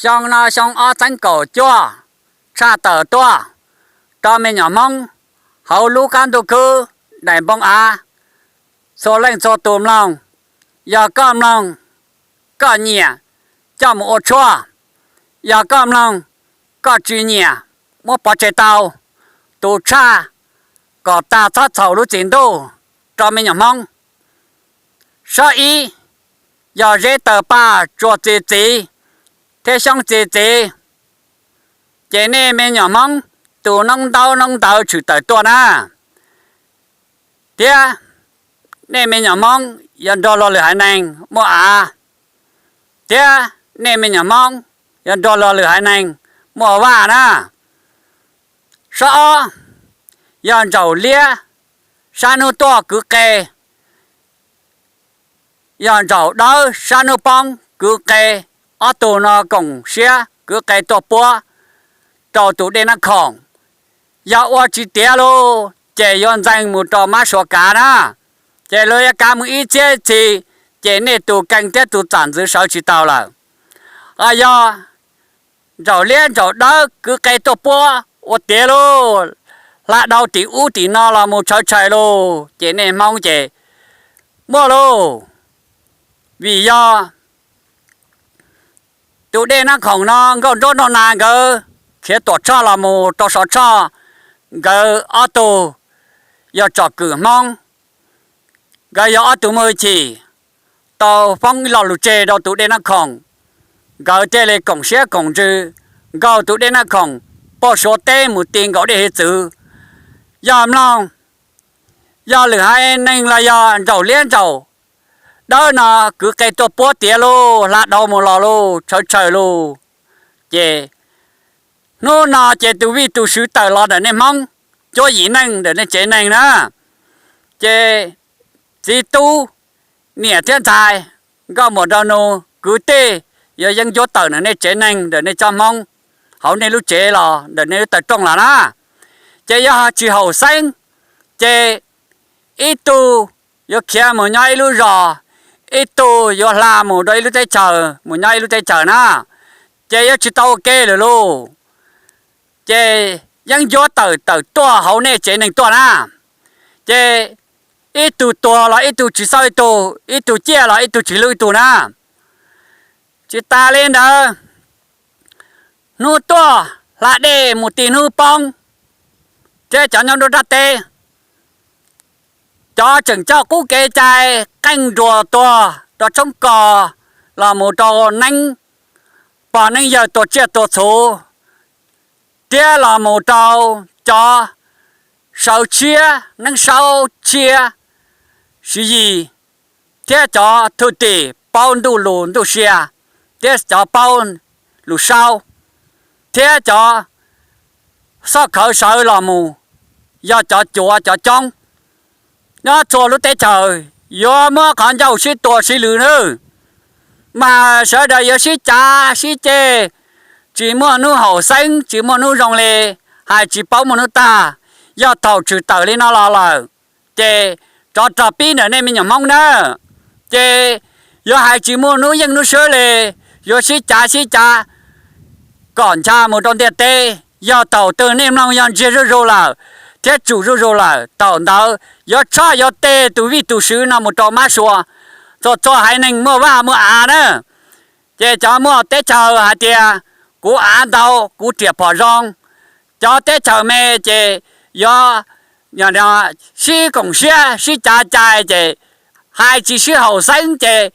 Xyoo no xyoo ob txhiab kaum cuaj, tshaj tawm tuaj rau me nyuam Hmoob hauv lub qab ntuj khwb daim npoo av, txhua leej txhua tus mloog. Yog koj mloog, koj nyiam, coj mus ua tshuaj. Yog koj mloog, koj tsis nyiam, muab pov tseg tau. Tus tshaj kom tag txhob txhaum lub txim ntuj rau me nyuam Hmoob. Sob ib, yog Zeb Taws Paj tsuas txi txiv thiab Xyoob txi txiv, ces nej me nyuam Hmoob tus noob ntaub noob ntawv tshwm tawm tuaj na. Thiab nej me nyuam Hmoob yuav nrog luag lwm haiv neeg muaj av, thiab nej me nyuam Hmoob yuav nrog luag lwm haiv neeg muaj vaj na. Sob ob, yog Ntsaum Liab sab hnub tuaj kwv qe, yog Ntsaum Dawb sab hnub poob kwv qe, ob tug no koom siab kwv qe tuaj puab rau tus dej Nab Khoom. Yog ua tsis tiav lauj, ces yuav ntxeev mus rau Mab Suav kav na. Ces luag yuav kav mus ib txhiab txhis, ces nej tus kees thiab tus txam ntxwv sawv tsis tau lawm. Yog Ntsaum Liab Ntsaum Dawb kwv qe tuaj puab ua tiav lauj, hla dhau tim ub tim no los mus tshawv tshawm lauj, ces nej Hmoob ces muaj lauj. Vim yog tus dej Nab Khoom no Nkauj Nruab Nraug Nas nkawd khiav Tuam Tshoj los mus rau Sov Tshoj, nkawd ob tug yog tsom kwm Hmoob, nkawd yog ob tug muaj hwj chim, tau foob ib lo lus tseg rau tus dej Nab Khoom, nkawd thiaj li koom siab koom ntsws nkaug tus dej Nab Khoom puag Suav teb mus ti nkaus dej Hiav Txwv. Yog mloog, yog lwm haiv neeg los yog Ntsaum Liab Ntsaum Dawb no kwv qe tuaj puab tiav lauj, hla dhau mus los lauj, tshawv tshawm lauj, ces hnub no ces tus vij tus sw tawm los ntawm nej Hmoob cuab yim neej ntawm nej tsev neeg na. Ces txiv tub, niam thiab ntxhais, nkauj muam nraug nus, kwv tij, yuav yeeb ncuab tawm ntawm nej tsev neeg ntawm nej tsob Hmoob hauv nej lub tsev los ntawm nej lub taw rooj los na. Ces yog tsis haum xeeb, ces ib tug yuav khiav mus nyob ib lub zos, ib tug yuav hla mus rau ib lub teb chaws mus nyob ib lub teb chaws na, ces yuav tsis tau ua ke lawm lauj. Ces yeeb ncuab tawm tawm tuaj hauv nej tsev neeg tuaj na, ces ib tug tuag los ib tug tsis xauj ib tug, ib tug ciaj los ib tug tsis hlub ib tug na. Tsis tas li ntawd, hnub tuaj hla dej mus ti hnub poob, thiab cov nyob nruab nrab teb, cov tseem coj qub kev cai qeej nruas tuag rau tshoob kos los mus rau neeb, pog neeb yawg tuag tsiaj tuag txhu, thiab los mus rau cov sawv tshiab neeb saub tshiab Siv Yis, thiab cov thwj tim paub ntuj lus ntuj sia, thiab cov paub lus saub, thiab cov xob khawv sawv los mus yog cov cuav cov coob nyob txhua lub teb chaws, yuav muab qhov ncauj sib tua sib lwm nawb. Mas sawv daws yuav sib cav sib ceg, tsis muaj hnub haum xeeb, tsis muaj hnub zoo li, hais tsis paub muaj hnub tag. Yog thaum tshwm tawm li no los lawm, ces rov rog pib ntawm nej me nyuam Hmoob na. Ces yuav hais tsis muaj hnub yeej hnub swb li, yuav sib cav sib cav kom ncha mus rau ntiaj teb. Yog thaum twg nej mloog yog ntsiag zuj zus lawm thiab tsum zuj zus lawm, thaum ntawd yuav tshoj yuav teg tus vij tus sw no mus rau mab sua, txhua txhua haiv neeg muaj vaj muaj av na. Ces cov muaj teb chaws hais tias kuv av ntau, kuv riam phom zoo, cov teb chaws me ces yuav sib koom siab sib cav cai, ces hais tsis sib haum xeeb ces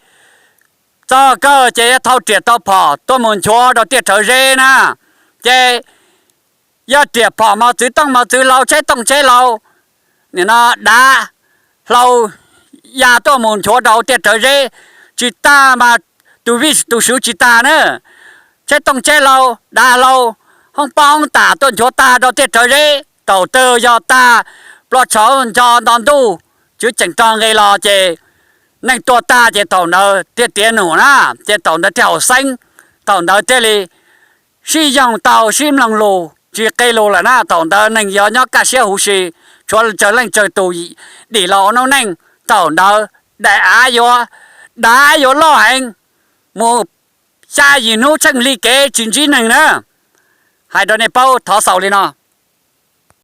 txog kawg ces yuav thau riam tau phom tuaj mus nchuav rau tiaj rhawv zeb na. Ces yog riam phom mos txwv tooj mos txwv hlau, tsheb tooj tsheb hlau, nim no dav hlau ya tuaj mus nchuav rau hauv tiaj rhawv zeb tsis tag mas tus vij tus sw tsis tag na. Tsheb tooj tsheb hlau, dav hlau, hoob pob hoob tam tuaj nchuav tag rau tiaj rhawv zeb, thaum twg yog tag ploj tshauv ncho nto ntuj, tswv ceem rog nqis los ces neeg tuag tag ces thaum ntawd thiaj tiav num na, ces thaum ntawd thiaj haum xeeb, thaum ntawd thiaj li sib yoog tau sib mloog lus tsis qe lus lawm na. Thaum ntawd neeg yuav nyob kaj siab huv si, tshuav tsawg leej tsawg tus dim los ua noob neej. Thaum ntawd daim av yuav, dav yuav loj heev, mus xya yim hnub tsheej li kev tsis ntsib neeg na. Hais rau nej paub thov xaus li no.